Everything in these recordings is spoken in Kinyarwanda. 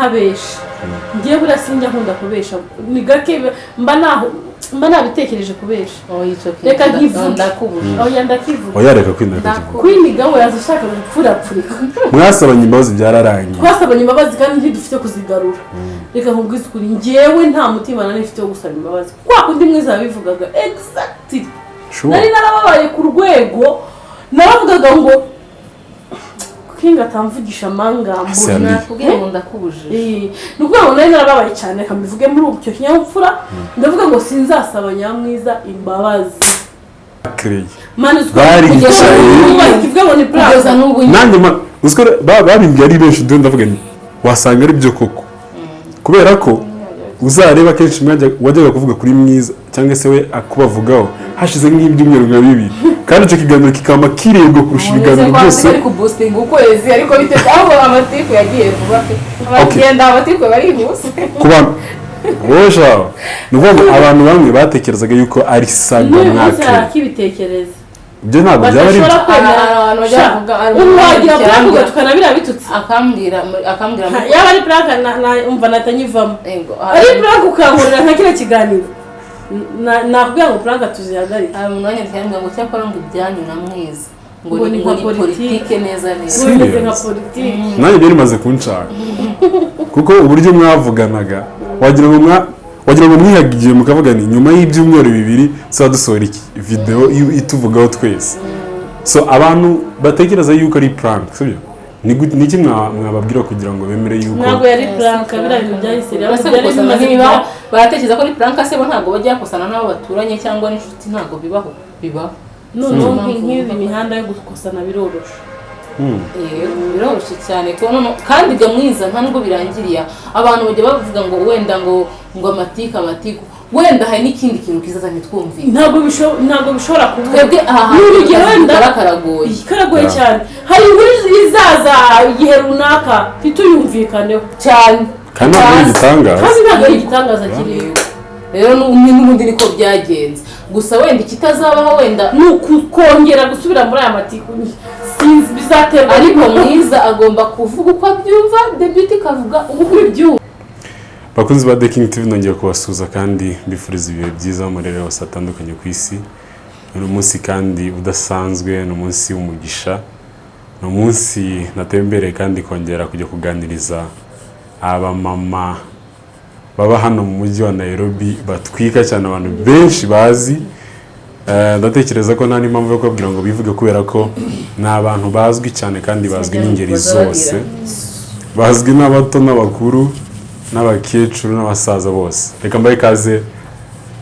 Ntabesha, ngiye buriya sinjya nkunda kubesha, ni gake mba naho mba nabitekereje kubesha. Reka nkivuge. Ndakubuje. Oya, ndakivuga. Oya, reka kwinda kukivuga. Kwiniga we yaza ushaka gupfurapfurika. Mwasabanye imbabazi, byararangiye. Twasabanye imbabazi kandi ntidufite kuzigarura. Reka nkubwize ukuri, njyewe nta mutima nari mfite wo gusaba imbabazi kwa kundi mwiza yabivugaga exactly. Nari narababaye ku rwego naravugaga ngo King atamvugisha amangambo. Ase- Nakubwiye ngo ndakubujije. Ni ukuvuga ngo nari narababaye cyane, reka mbivuge muri icyo kinyabupfura, ndavuga ngo sinzasaba Nyamwiza imbabazi. Kereye. Mani uziko Baricaye. kivuga ngo ni Kugeza prank. n'ubu nyine. Nanjye uziko babimbwiye ari benshi, dore ndavuga nti wasanga ari byo koko, kubera ko uzareba kenshi wajyaga kuvuga kuri Mwiza cyangwa se we akubavugaho hashize nk'ibyumweru nka 2, kandi icyo kiganiro kikaba kirebwa kurusha ibiganiro byose. Bari kuboostinga ukwezi, ariko bitewe aho amatiku yagiye vuba pe. Abagenda amatiku barihuse. Ku bantu wowe shaho, ni ukuvuga ngo abantu bamwe batekerezaga yuko ari saga N'uyu munsi mwakire. Arakibitekereza. Ibyo ntabwo byaba ari byo. Badashobora kwemera. Hari abantu bajya Sha, bavuga, hari ubu umuntu wagira wandikira prank ambwira- ugatukana biriya bitutsi. Akambwira Yaba ari prank umva natanyivamo. Yego, ari prank ukankorera nka kiriya kiganiro, nakubwira ngo prank tuzihagarike. Hari umuntu wanyandikiye ambwira ngo cyakora ngo ibyanyu na Mwiza ngo Ngo ni ni ngo nka ni politike. Politike neza neza. Ngo bimeze nka Serious? politiki. Nanjye byari bimaze kunshaka, kuko uburyo mwavuganaga wagira ngo mwihaga igihe mukavuga ni nyuma y'ibyumweru 2 tuzaba dusohora iki video ituvugaho twese. So abantu batekereza yuko ari prank, sibyo? Ni iki mwababwira kugira ngo bemere yuko Ntabwo yari prank, biriya bintu byahise rero Uretse byari gukosana bimaze ntibibaho. Baratekereza ko ari prank se, bo ntabwo bajya bakosana n'abo baturanye cyangwa n'inshuti? Ntabwo bibaho, bibaho. Noneho nk'izi mihanda yo gukosana biroroshe. Yego, biroroshye cyane ko noneho kandi ga Mwiza nta nubwo birangiriye aho. Abantu bajya bavuga ngo wenda ngo amatiku, amatiku, wenda hari n'ikindi kintu kizaza ntitwumvire. Ntabwo bishobora kuba. Twebwe aha Ni hantu urugero akazi wenda dukora karagoye. Karagoye cyane. Hari inkuru izaza igihe runaka ntituyumvikaneho. Cyane. Kandi ntabwo ari igitangaza. Kandi ntabwo ari igitangaza kiriho. Rero n'ubundi niko byagenze, gusa wenda ikitazabaho wenda ni ukongera gusubira muri aya matiku, sinzi bizaterwa. Ariko Mwiza agomba kuvuga uko abyumva, Debute ikavuga uko ibyumva. Bakunzi ba The King TV, nongeye kubasuhuza kandi mbifuriza ibihe byiza aho muherereye hose hatandukanye ku isi. Ni umunsi kandi udasanzwe, ni umunsi w'umugisha, ni umunsi natembereye kandi kongera kujya kuganiriza abamama baba hano mu mujyi wa Nairobi batwika cyane, abantu benshi bazi. Ndatekereza ko nta n'impamvu yo kubabwira ngo bivuge, kubera ko ni abantu bazwi cyane kandi bazwi n'ingeri zose, bazwi n'abato n'abakuru n'abakecuru n'abasaza bose. Reka mbahe ikaze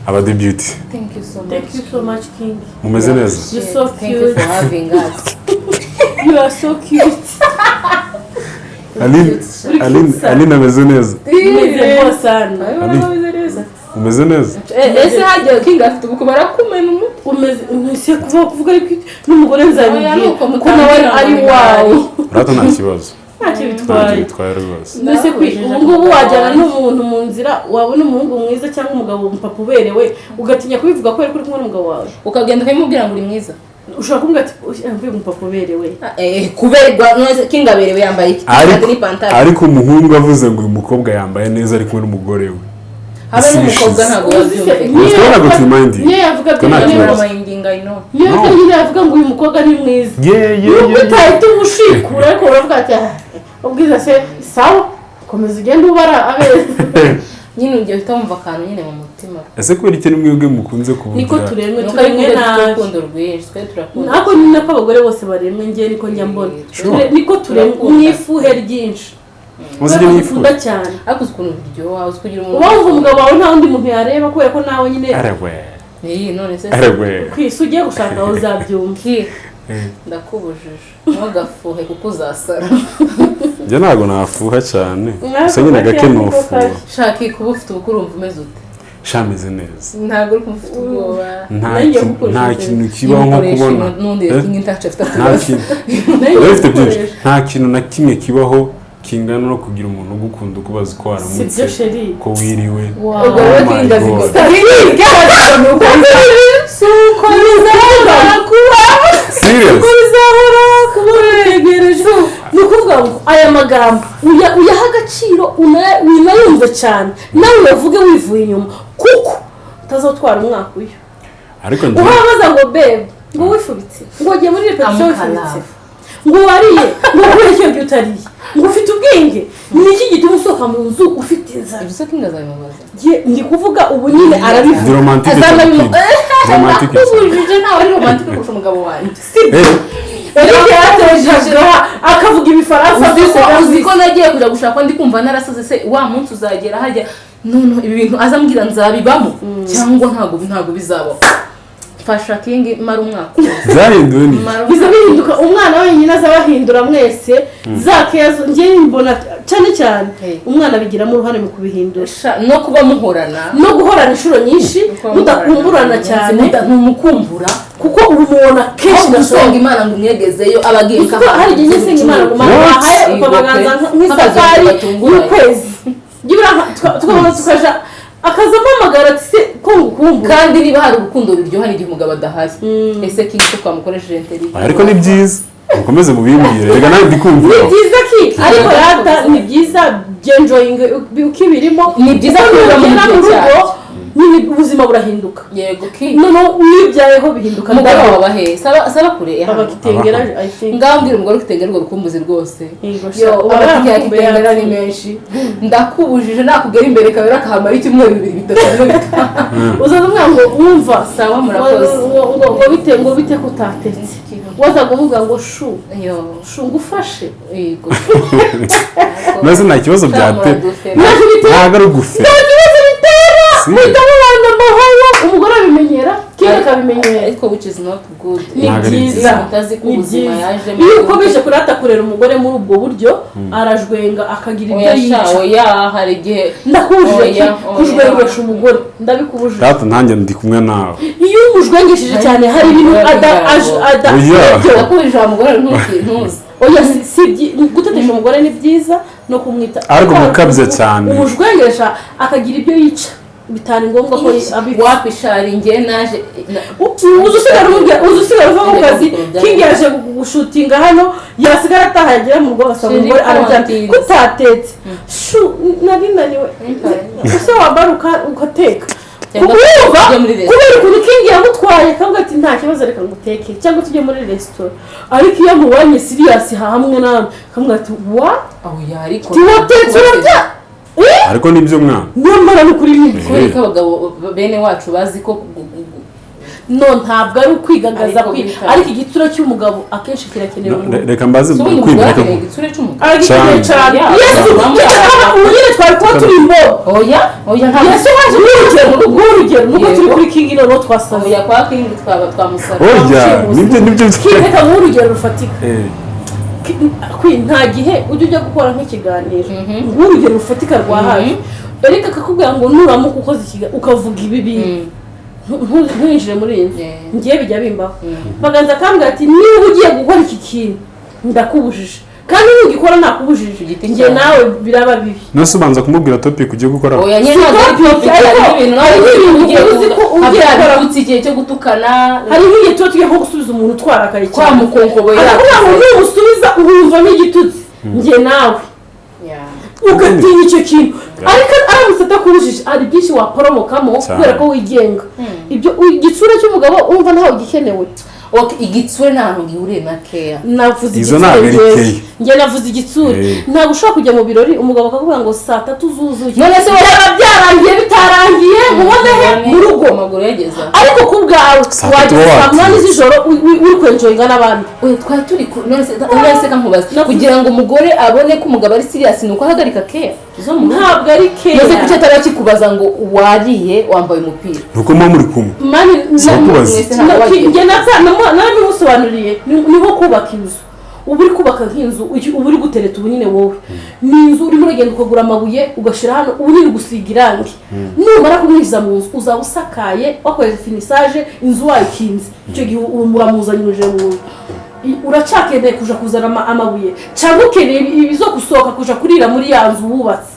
aba Debute. Thank you so much. Thank you so much, King. Mumeze neza? You're so Thank you cute. for having us. You are so cute. Aline, Aline, Aline ameze neza. Umeze rwose hano. Aline, umeze neza. Ese hagiye King afite ubukwe barakumena umutwe. Umeze ntese kuvuga ariko n'umugore nzabibwira Oya, nuko ko nawe ari wawe. Rata nta kibazo. Ntacyo Ntacyo bitwaye. bitwaye rwose. Mbese ubu ngubu wajyana n'umuntu mu nzira, wabona umuhungu mwiza cyangwa umugabo, umupapa uberewe, ugatinya kubivuga kubera ko uri kumwe n'umugabo wawe? Ukagenda ukabimubwira ngo uri mwiza. Ushobora kumubwira ati "Mvuye umupapa uberewe." Kuberwa none King aberewe yambaye iki? Ariko n'ipantaro. Ariko umuhungu avuze ngo uyu mukobwa yambaye neza ari kumwe n'umugore we, Habe isi n'umukobwa ishize. ntabwo Uzi se, babyumvikana. niyo Twe ntabwo tubimindinga. Niyo yavuga Twe nta niyo kibazo. Baramindinga, I know. Niyo No. nyine yavuga ngo uyu mukobwa ni mwiza, ye nubwo ye utahita umushikura, ariko uravuga ati "Ah, ubwiza se sawa, komeza ugende ubara abeza." Nyine ugiye uhita wumva akantu nyine mu mutima. Ese kubera iki mwebwe mukunze Niko kuvugira? turemwe. Nuko ariko Turemwe twe dufite nabi. urukundo rwinshi, twe turakunda. Ariko ni nako abagore bose baremwe, njye niko njya mbona. Niko turemwe Turakunda. mu ifuhe ryinshi. Muzijye mwifuza. Dukunda cyane. Ariko uzi ukuntu biryoha, uzi kugira umuntu Uba wumva umugabo wawe nta wundi muntu yareba, kubera ko nawe nyine Arewe. Iyi none se? Arewe. Ku isi ugiye gushaka aho uzabyumva. Ki ndakubujije, ntugafuhe kuko uzasara. Njye ntabwo nafuha cyane. Ntabwo Gusa nyine gake gake nofuha. Shaka kuba ufite ubukwe, urumva umeze ute? Shameze neza. Ntabwo uri kumva ufite ubwoba? Nta Nanjye kintu, nta gukoresha kintu kibaho nko kubona n'undi. Eh? King ntacu afite Nta atubazo. kintu Nanjye biba bifite byinshi. gukoresha. Nta kintu na kimwe kibaho kingana no kugira umuntu ugukunda, ukubaza uko Si waramutse, byo, chéri? ko wiriwe. Ubwo rero Oh my King azi God. gusa Suko bizahora kuba Serious? Uko bizahora kuba witegereje, ni ukuvuga Ukuvuga ngo aya magambo uyaha agaciro, unayumve cyane, nawe uyavuge wivuye inyuma, kuko utazatwara umwaka uyu. Ariko njye Uhabaza ngo: "Babe, ngo wifubitse, ngo wagiye muri répétition Amukalava. wifubitse, ngo wariye, ngo kubera icyo gihe utariye, ngo ufite ubwenge, ni iki gituma usohoka mu nzu ufite inzara?" Ibyo se King azabimubaza? Ndi kuvuga ubu nyine arabivuga. Ndi romantique cyane, King. Ndi romantique cyane. Nakubujije, ntawe ari romantique kurusha umugabo wanjye. Eh, Eric yaratejeje akavuga ibifaransa Uzi byose. ko uzi ko nagiye kujya gushaka, ndi kumva narasaze se, wa munsi uzagera hajya none ibi bintu aza ambwira nzabibamo cyangwa ntabwo bizabaho. Mfasha King, mara umwaka wose. Byahinduwe ni Mara Biza bihinduka, umwana wenyine aza abahindura mwese za keya. Njye mbona cyane cyane Hey. umwana abigiramo uruhare mu kubihindura. No kuba muhorana. No guhorana inshuro nyinshi, mudakumburana cyane. Ntumukumbura. Kuko ubu mubona kenshi aho gusenga gashoboka. Imana ngo umwegezeyo, aba agiye. Kuko hari igihe njye nsenga Imana ngo Mana What? wahaye ukabaganza nk'isafari y'ukwezi, byibura tukabanza tukaja, akaza ampamagara ati: "Se ko ngukumbura?" Kandi niba hari urukundo ruryoha igihe umugabo adahari, ese King ko twamukoresheje interview? Ariko ni byiza, mukomeze mubimbwire reka, nawe ndi kumva. Ni byiza ki, ariko rata ni byiza byenjoyinga ukibirimo. Ni byiza Kuko kubiba mu nugera gihe mu rugo cyabyo. nyine ubuzima burahinduka. Yego King. Noneho wibyayeho bihinduka. Umugore wawe aba hehe? Saba kure ya Aba hano. Kitengera, I think. Ngaho mbwira umugore Kitengera urwo rukumbuzi rwose. Yego, sha, Yo, uba amatike ya yarakumbuye. Kitengera ni Yapfuye. menshi. Ndakubujije, nakugera imbere kabera akahamara icyumweru, 2, 3, 4, 5. Uzaza umwana ngo wumva. Sawa, murakoze. Ngo bite ko utatetse? Wazaga umubwira ngo: "Chou, Yo. chou, ngufashe." Yego. Maze nta kibazo byatera. Ntacyo bitera. Ntabwo ari ugufe. Nta kibazo bitera. Si. Muhita mubana amahoro, umugore abimenyera, kera akabimenyera. Ariko which is not good. Ni Ntabwo ari byiza. Utazi ko Ni ubuzima byiza. yajemo. Iyo ukomeje kurata kurera umugore muri ubwo buryo, arajwenga akagira ibyo Oya sha. yica. Oya, hari igihe. Ndakubujije. Oya, ki oya. Kujwengesha umugore ndabikubujije. Data, nanjye ndi kumwe nawe. Iyo umujwengesheje cyane hari ibintu Oya, ada oya. ada Oya. ibyo. Ndakubujije wa mugore, ntuzi. Oya, si gutetesha umugore ni byiza no kumwita. Ariko mukabya cyane. Umujwengesha akagira ibyo yica bitari ngombwa ko abikora. Wapishari njye naje Uzi usigara umubwira, uzi usigara uva mu kazi, King yaje gushutinga hano, yasigara ataha, yagera mu rugo agasanga umugore araryamye: "Ko utatetse, chou?" "Nari naniwe." "Ese wambara ugateka?" Cyangwa Kumva tujye muri resitora. Kubera ukuntu King yamutwaye, akavuga ati: "Nta kibazo, reka nguteke cyangwa tujye muri resitora." Ariko iyo mubanye serious hamwe nawe, akamubwira ati: "Wa Oya, ariko tiwatetse urarya?" Eh? Ariko nibyo mwana. Nyamara ni ukuri nibyo. Kubera ko abagabo bene wacu bazi ko No, ntabwo ari ukwigagaza. Ariko Ariko igitsura cy'umugabo akenshi kirakenewe mu rugo. Reka mbaze Si ubundi kwibwira umugore reka akeneye igitsure cy'umugabo. Aragikeneye Cyane. cyane. Yeah. Yesu. Yeah. Ubu nyine twari kuba turi imbobo. Oya, oya, ntabwo. Yesu waje nk'urugero nuko turi Yego. kuri King noneho twasaze. Oya, kwa King twaba twamusabye. Oya, nibyo, nibyo. King, reka nk'urugero rufatika. Eh, Nta gihe ujya gukora nk'ikiganiro, nk'urugero rufatika rwa hafi, Eric akakubwira ngo nuramuka ukoze ikiganiro ukavuga ibi bintu, ntuwinjire muri iyi nzu. Ngiye bijya bimbaho, baganza akambwira ati: "Niba ugiye gukora iki kintu ndakubujije, kandi nugikora nakubujije." Giti Njye cyawe. nawe biraba bibi. Nose ubanza kumubwira topic ugiye gukora? Oya nyine, ntabwo ari Si topic, topic, harimo ariko ibintu nawe hari ibintu ugiye uzi ko kuvuga ugiye nka bya gukora. bitutsi, igihe cyo gutukana. Hari nk'igihe tuba tugiye nko gusubiza umuntu twarakaye Kwa cyane, mukonkoboye. akakubwira ngo numusubiza wumvamo igitutsi, njye nawe ugatinya icyo kintu. Ariko aramutse atakubujije, hari byinshi waporomokamo. Cyane. Kubera ko wigenga, ibyo igitsure cy'umugabo urumva ntawe gikenewe. Okay, igitsure nta hantu gihuriye na keya. Navuze Izo igitsure. Ntabwo ari Njyewe. keya. Njye navuze igitsure. Eh. Ntabwo ushobora kujya mu birori, umugabo akakubwira ngo saa 3 zuzuye. None se Byaba byarangiye bitarangiye, mubone he mu rugo? Amaguru yageza. Ariko ku bwawe Saa 3 wageze saa 8 watsinze. z'ijoro uri kwenjoyinga n'abandi. Oya, twari turi none se kankubaza, kugira ngo umugore abone ko umugabo ari serious ni uko ahagarika keya zo mu rugo? Ntabwo ari None se kuki keya. ataba akikubaza ngo wariye, wambaye umupira? Nuko muba muri kumwe. Mani. Si ukubaza. Mwese ntabwo wagiye. Njye narabimusobanuriye, ni nko kubaka inzu. Uba uri kubaka nk'inzu, uba uri gutereta. Ubu nyine wowe ni inzu urimo uragenda ukagura amabuye ugashyira hano, ubu nyine gusiga irangi. Numara kumwinjiza mu nzu, uzaba usakaye, wakoze finissage, inzu wayikinze. Icyo gihe ubu uramuzanyuje mu nzu, uracyakeneye kuja kuzana amabuye, cyangwa ukeneye ibizo gusohoka kuja kurira muri ya nzu wubatse?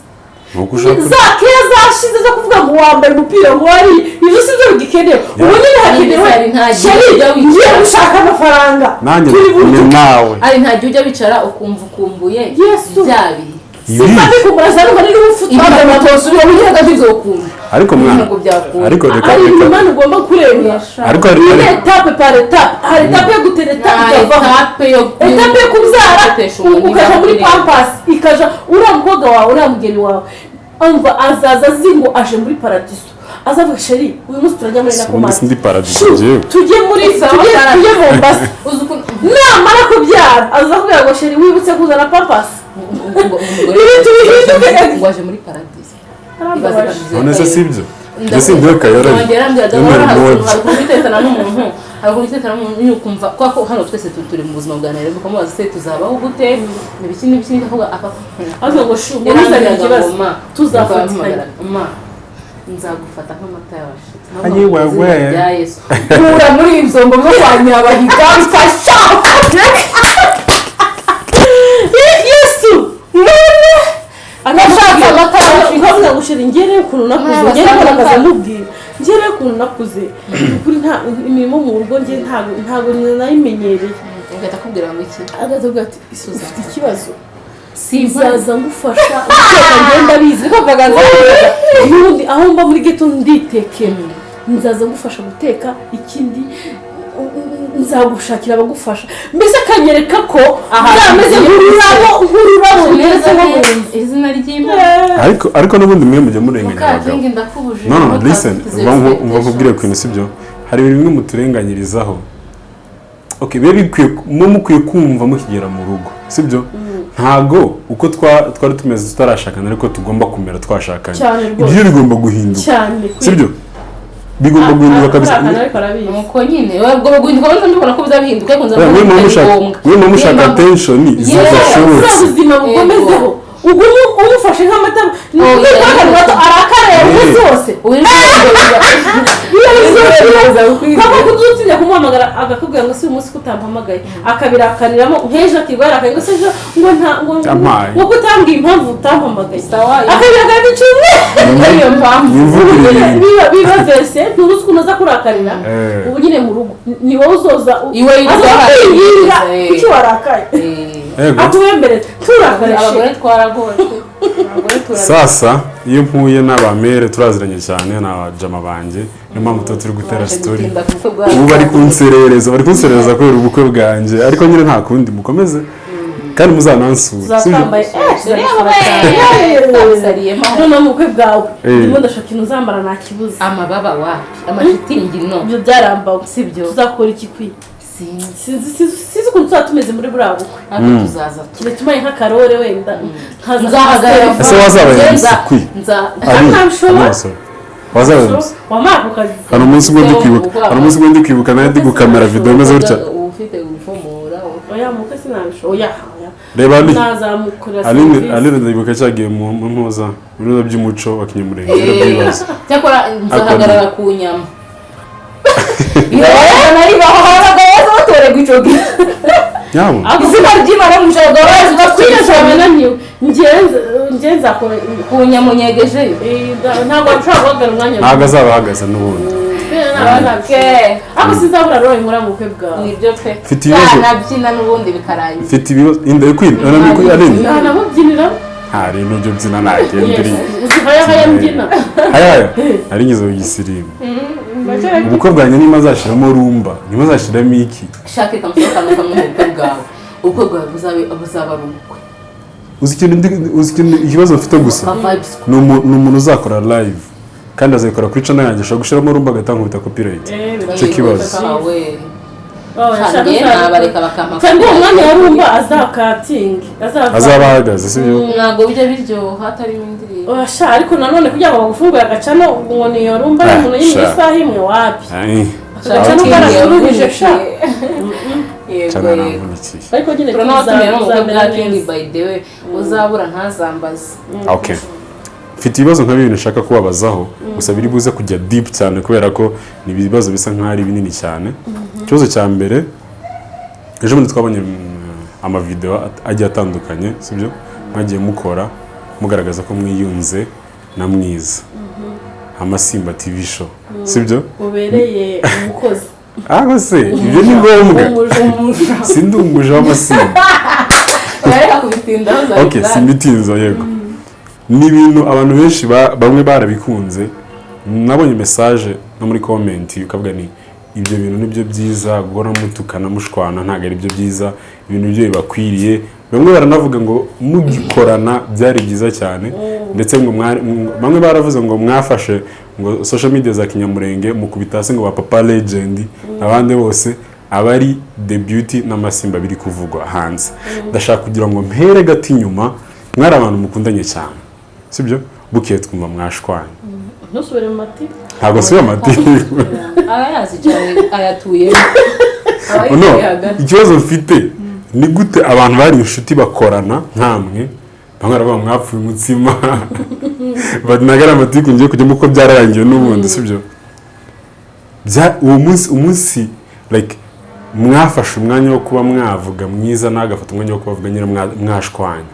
Nuko ushaka Za keya zashize zo kuvuga ngo wambaye umupira ngo wari ibyo si byo bigikenewe. Ubu nyine hakenewe Ari nta gihe chéri, ujya wicara. ngiye gushaka amafaranga. Nanjye Turi ni nawe. Ari nta gihe ujya wicara ukumva ukumbuye Yesu. bya bihe. Simba ndikumura za numva niri ufite. Ibyo motosi uriya ujya ntibizokunda. Ariko mwana, Ntabwo byakunda. ariko reka Hari reka ibintu ugomba kurenga. Ariko hari Iyi ni étape par étape. Hari étape yo gutereta Nta ikavaho, étape yo étape yo kubyara, gutesha umuntu ukaja muri niba pampers ikaja. Uriya mukobwa wawe, uriya mugeni wawe, umva, azaza azi ngo aje muri paradiso. Azavuga: "Chéri, uyu munsi turajya muri Ubundi Nakumatt." sindi paradiso Shu, njyewe. Tujye muri Sawa, tujye paradiso. tujye Mombasa. Uzi ukuntu Namara kubyara azakubwira ngo: "Chéri, wibutse kuzana pampers." Ngo umugore Ibintu bihinduke. ngo aje muri paradiso. Arambabaje. None se si ibyo? Njye si ibyo kayora. Nongera mbwira Yewe hari Lord. ukuntu hari ukuntu witetana n'umuntu, hari ukuntu witetana n'umuntu nyine ukumva kubera ko hano twese turi mu buzima bwa Nairobi, ukamubaza: "Se tuzabaho gute?" Ibiki n'ibiki n'ibiki, akavuga aka Avuga ngo: "Shu, ngo ntuzagire ikibazo, tuzafatikanya." Ma, nzagufata nk'amata y'abashitsi. Ayi wewe. Bya Yesu, kura muri ibyo ngo byo kwa Nyabahiga mfasha. Yesu none Nashatse amata y'abashitsi. Ukavuga ngo: "Chéri, ngere ukuntu nakuze." Nta Ngere basanga ukuntu mubwira, ngere ukuntu nakuze, ukuri nta imirimo mu rugo njye ntabwo nayimenyereye. Ugahita akubwira ngo iki? Agatavuga ati: "Ufite ikibazo, Si nzaza ngufasha guteka." Ngenda abizi niko kaganza n'ubundi aho mba muri ghetto nditekera. "Nzaza ngufasha guteka, ikindi nzagushakira abagufasha." Mbese akanyereka ko nzameze nk'ururabo ruteretse nko mu nzu. Izina ry'Imana. Ariko n'ubundi mwe mujya murenganya abagabo. Mukakingi, ndakubujije. No, listen, umva nkubwire ku bintu, sibyo? Hari ibintu bimwe muturenganyirizaho. Okay, biba bikwiye, muba mukwiye kumva mukigera mu rugo, sibyo? Ntago uko twari tumeze tutarashakana ariko tugomba kumera twashakanye. Cyane rwose. Ibyo bigomba guhinduka. Cyane. Sibyo, bigomba guhinduka kabisa. Ariko arabizi. Nuko nyine ubwo guhinduka wenda mbibona ko bizabihinduka, ariko nzabona Mwe ko muba bitari mushaka ngombwa. mwe muba mushaka Niyo mpamvu- attention Buriya zidashobotse. buzima bukomezeho, ugumu umufashe nk'amata nibwo akantu gato arakareba umunsi wose. Kaba kudutinya kumuhamagara, agakubwira ngo: "Si uyu munsi ko utampamagaye?" Akabirakariramo. Nk'ejo akirwa yarakaye ngo: "Se ejo ngo nta ngo Yampaye. ngo ko utambwiye impamvu utampamagaye?" Sawa. Akabirakarira icyumweru. Niyo mpamvu. Imvugire ibintu. Biba verse, ntuzi ukuntu aza kurakarira. Ubu nyine mu rugo ni wowe uzoza Iwe aza yirirwa kwinginga: eh. "Kuki warakaye?" Yego. Atuwembereze turakare. Abagore twaragowe, abagore turagowe. Sasa iyo mpuye n'abamere turaziranye cyane, ni abajama banjye, niyo mpamvu tuba turi gutera Baje story. gutinda ku bukwe bwawe. Ubu bari kunserereza kubera ubukwe bwanjye, ariko nyine nta kundi, mukomeze kandi muzanansura, sibyo? Tuzatwambaye. Twasariyemo. Noneho mu bukwe bwawe ndimo ndashaka ikintu uzambara, nta kibuze. Amababa wapi, amashitingi no. Ibyo byarambawe. Sibyo? Tuzakora iki kwi Sinzi. Sinzi ukuntu tuzaba tumeze muri buriya bukwe. Ariko tuzaza Keretse ubaye nk'akarore wenda nkaza. Nzahagarara. Ese wazaba Nza- MC kwi? Nza Ari Ntabishobora. ari wazaba MC? Wamara ako kazi. Hari umunsi umwe ndi kwibuka nawe ndi gukamera video imeze gutya. Ufite gufomora. Oya, mukwe sinabishobora, oya oya. Reba Ali. Nazamukorera Aline. serivisi. Aline, ndayibuka cyagiye mu mpuza mu bibazo by'umuco wa Kinyamurenge by'ibibazo. Cyakora nzahagarara ku nyama. Nari bahoraga baza batorerwa ico gihe. Nyabo. Izina ry'Imana mu ijoro bazi. Kwinjira bananiwe, njye nzakora. Ku nyama unyegejeyo. Ntabwo nshobora guhagarara umwanya. Ntabwo azaba ahagaze n'ubundi. Ariko sinzabura role nkora mu bukwe bwawe. Nibyo pe. Mfite ibibazo. Yanabyina n'ubundi bikarangira. Mfite ibibazo inda queen Aline. Ntanamubyinira. Nta rintu byo byina nagenda uri. Uzi haya haya mbyina? Haya haya nari ngeze mu gisirimu. Ubukwe bwanjye niba azashyiramo rumba, niba azashyiramo iki? Shaka ikamusohokana kamwe mu bukwe bwawe, ubukwe bwawe buzaba ari ubukwe. Uzi ikintu, ikibazo mfite gusa Ka vibes. ni umuntu uzakora live kandi azayikora kuri channel yanjye, ashobora gushyiramo rumba agahita ankubita copyright. Icyo kibazo. Njye nabareka bakampa. Cyangwa uwo mwanya wa rumba azakatinge. Azaba ahagaze, sibyo? Ntabwo bijya biryoha hatarimo indirimbo. Sha, ariko nanone kugira ngo bagufungure agacano ngo niyo rumba Ah, y'umuntu yimwe sha. isaha imwe, wapi. Ay, Agacano karaturubije sha. Yego. Channel Yego. naravunikiye. Ariko nyine Turanabatumiye no mu bukwe bwa tuzamera King. neza. By the way, uzabura ntazambaze. Okay, mfite ibibazo nka bibiri nshaka kubabazaho, gusa biri buze kujya deep cyane kubera ko ni ibibazo bisa nkaho ari binini cyane. Ikibazo cya mbere, ejo bundi twabonye amavideo agiye atandukanye, sibyo, mwagiye mukora. Mugaragaza ko mwiyunze na Mwiza, Amasimba TV Show, sibyo? Ubereye umukozi. Aho se ibyo ni ngombwa? Umuja. Sindi umuja w'Amasimba. Bareka kubitindaho za. Okay, simbitinzo. Yego, ni ibintu abantu benshi bamwe barabikunze. Nabonye message no muri comment, ukavuga ni ibyo bintu nibyo byiza, guhora mutukana mushwana ntabwo ari byo byiza, ibintu byo bibakwiriye. Bamwe baranavuga ngo mugikorana byari byiza cyane, ndetse ngo bamwe baravuze ngo mwafashe ngo social media za Kinyamurenge mukubita hasi, ngo ba Papa Legend abandi bose abari The Beauty n'Amasimba biri kuvugwa hanze. Ndashaka kugira ngo mpere gato inyuma. Mwari abantu mukundanye cyane, sibyo? Bukeye twumva mwashwanye. Ntusubire mu matiku. Ntabwo asubiye amatiku. Arayazi cyane, ayatuyemo. No. Abayituye hagati. Ikibazo mfite ni gute abantu bari inshuti bakorana nkamwe, bamwe baravuga ngo mwapfuye umutsima? Nagara amatiku ngiye kujyamo kuko byararangiye n'ubundi, sibyo? Uwo munsi, umunsi like mwafashe umwanya wo kuba mwavuga Mwiza, nawe agafata umwanya wo kubavuga nyine, mwashwanye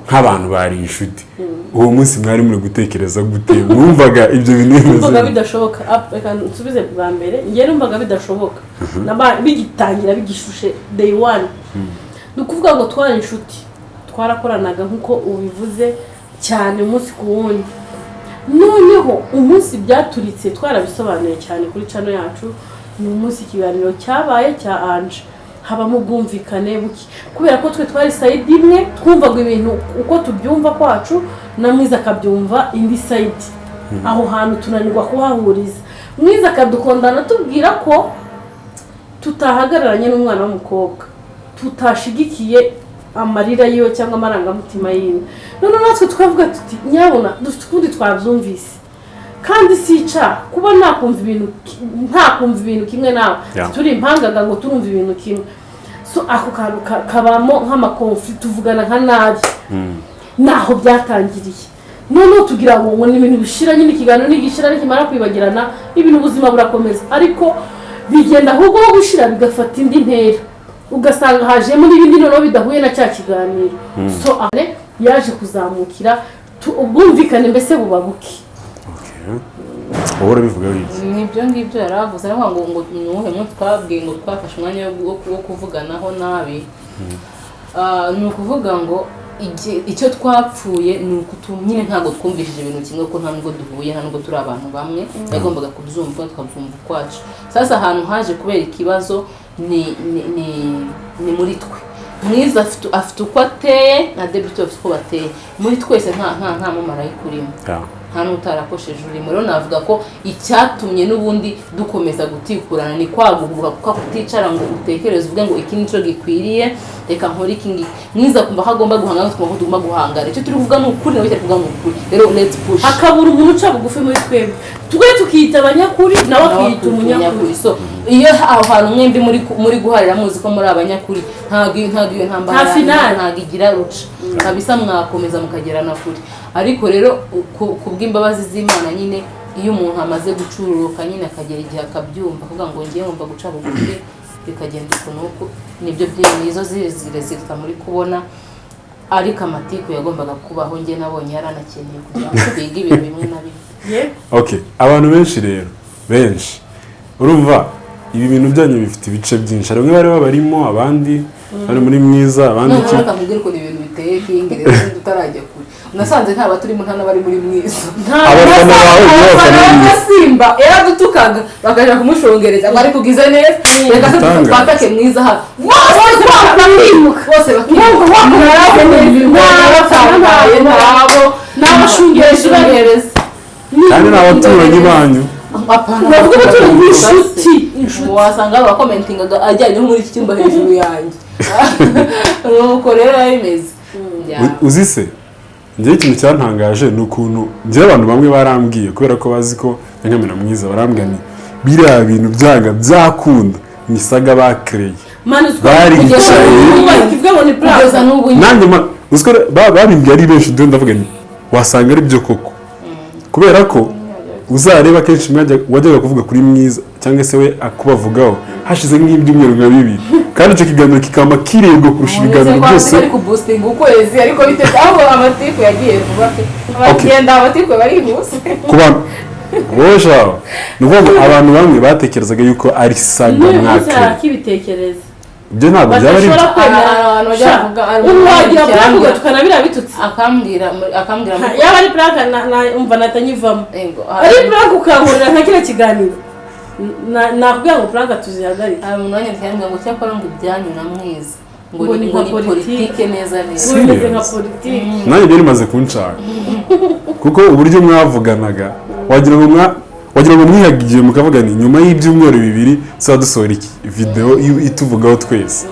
nk'abantu bari inshuti, uwo munsi mwari muri gutekereza gute? Mwumvaga ibyo bintu bimeze Numvaga gute? bidashoboka. Ah, reka nsubize bwa mbere. Njye numvaga bidashoboka. Bigitangira, bigishushe day one. Ni ukuvuga ngo twari inshuti, twarakoranaga nk'uko ubivuze cyane umunsi ku wundi. Noneho umunsi byaturitse, twarabisobanuye cyane kuri channel yacu, ni umunsi ikiganiro cyabaye cya Anje, habamo ubwumvikane buke kubera ko twe twari side imwe, twumvaga ibintu uko tubyumva kwacu, na Mwiza akabyumva indi side. Aho hantu tunanirwa kuhahuriza. Mwiza akadukondana tubwira ko tutahagararanye n'umwana w'umukobwa, tutashigikiye amarira yiwe cyangwa amarangamutima yiwe. Noneho natwe tukavuga tuti nyabona dufite ukundi twabyumvise, kandi si icyaha kuba nakumva ibintu ntakumva ibintu kimwe nawe. Turi impangaga ngo turumva ibintu kimwe. So ako kantu kabamo nk'ama conflit, tuvugana nka nabi. Naho byatangiriye. Noneho tugira ngo ni ibintu bishira nyine, ikiganiro nigishira, nikimara kwibagirana ibintu, ubuzima burakomeza. Ariko bigenda ahubwo aho gushira bigafata indi ntera, ugasanga hajemo n'ibindi noneho bidahuye na cya kiganiro. So ane yaje kuzamukira ubwumvikane mbese buba buke. Okay. Wowe urabivugaho iki? Nibyo ngibyo yari avuze, aravuga ngo ni uwuhe munsi twabwiye ngo twafashe umwanya wo kuvuganaho nabi. Ah, ni ukuvuga ngo icyo twapfuye ni ukutu nyine ntabwo twumvishije ibintu kimwe, ko nta nubwo duhuye, nta nubwo turi abantu bamwe. Yagombaga kubyumva, tukabyumva ukwacu. Sasa ahantu haje kubera ikibazo ni muri twe. Mwiza afite uko ateye, na Debito afite uko bateye. Muri twese nta mumarayika urimo, nta n'utarakosheje urimo. Rero navuga ko icyatumye n'ubundi dukomeza gutikurana ni kwaguhubuka, kuko kuticara ngo utekereze uvuge ngo iki nicyo gikwiriye, reka nkore iki ngiki. Mwiza kumva ko agomba guhangana, twumva ko tugomba guhangana. Icyo turi kuvuga ni ukuri, nawe turi kuvuga ni ukuri. Rero let's push. Hakabura umuntu uca bugufi muri twebwe. Twe tukiyita abanyakuri, nawe akiyita umunyakuri. So iyo aho hantu mwembi muri guharira, muzi ko muri abanyakuri, ntabwo iyo ntambara Nta finale. ntabwo igira ruca kabisa, mwakomeza mukagerana kure. Ariko rero ku bw'imbabazi z'Imana nyine, iyo umuntu amaze gucururuka nyine, akagera igihe akabyumva, akavuga ngo ngiye ngomba guca bugufi, bikagenda uku n'uku, nibyo nizo ziri résultat muri kubona. Ariko amatiku yagombaga kubaho, njye nabonye yaranakeneye kugira ngo twige ibintu bimwe na bimwe. Okay, abantu benshi rero, benshi urumva ibi bintu byanyu bifite ibice byinshi. Hari bamwe bari babarimo, abandi bari muri Mwiza, abandi Noneho iki. reka nkubwire ukuntu ibintu biteye, Kingi. Rero tutarajya kure, nasanze nta baturimo, nta n'abari muri Mwiza. Abafana bawe nibo Abafana bafana Mwiza. b'Amasimba yaradutukaga, bakajya kumushongereza ngo ari kugize neza, reka se Igitangaza. Twatake Mwiza hano. Bose bakimuka, bose bakimuka. Naratangaye, ntabo. Ni abashungerezi. Kandi ni abaturanyi banyu. Bavuga abaturanyi, inshuti, inshuti. Wasanga bakomentingaga ajyanye nko muri iki cyumba hejuru yanjye. Nuko rero biba bimeze. Uzi se njyewe ikintu cyantangaje ni ukuntu njyewe abantu bamwe barambwiye, kubera ko bazi ko nkamena Mwiza, barambwira ni biriya bintu byanga byakunda ni saga bakereye. Baricaye. Kivuga ngo ni Kugeza plan. n'ubu nyine. Nanjye uzi ko babimbwiye ari benshi, dore ndavuga nti wasanga ari byo koko, kubera ko uzareba kenshi wajyaga kuvuga kuri Mwiza cyangwa se we akubavugaho, hashize nk'ibyumweru nka bibiri. Kandi icyo kiganiro kikaba kirebwa kurusha ibiganiro byose. Bari kuboostinga ukwezi, ariko bitewe aho amatiku yagiye vuba pe, bagenda amatiku barihuse. Ku bantu wowe shaho, ni ukuvuga ngo abantu bamwe batekerezaga yuko ari saga N'uyu munsi mwake. Arakibitekereza. Ibyo ntabwo byaba ari Badashobora byo. kwemera. Abantu bajya Sha, bavuga, ari ubu wagira umuntu prank cyangwa- ugatukana biriya bitutsi. Akambwira Yaba ari prank umva natanyivamo. Yego, Ari prank ukankorera nka kiriya kiganiro, nakubwira ngo prank tuzihagarike. Hari umuntu wanyandikiye ambwira ngo cyakora ngo ibyanyu na Mwiza ngo Ngo ni ni ngo nka ni politike. politike neza neza. Ngo bimeze nka Serious? politiki. Nanjye byari bimaze kunshaka, kuko uburyo mwavuganaga wagira ngo mwihaga igihe mukavuga ni nyuma y'ibyumweru 2 tuzaba dusohora iki video ituvugaho twese.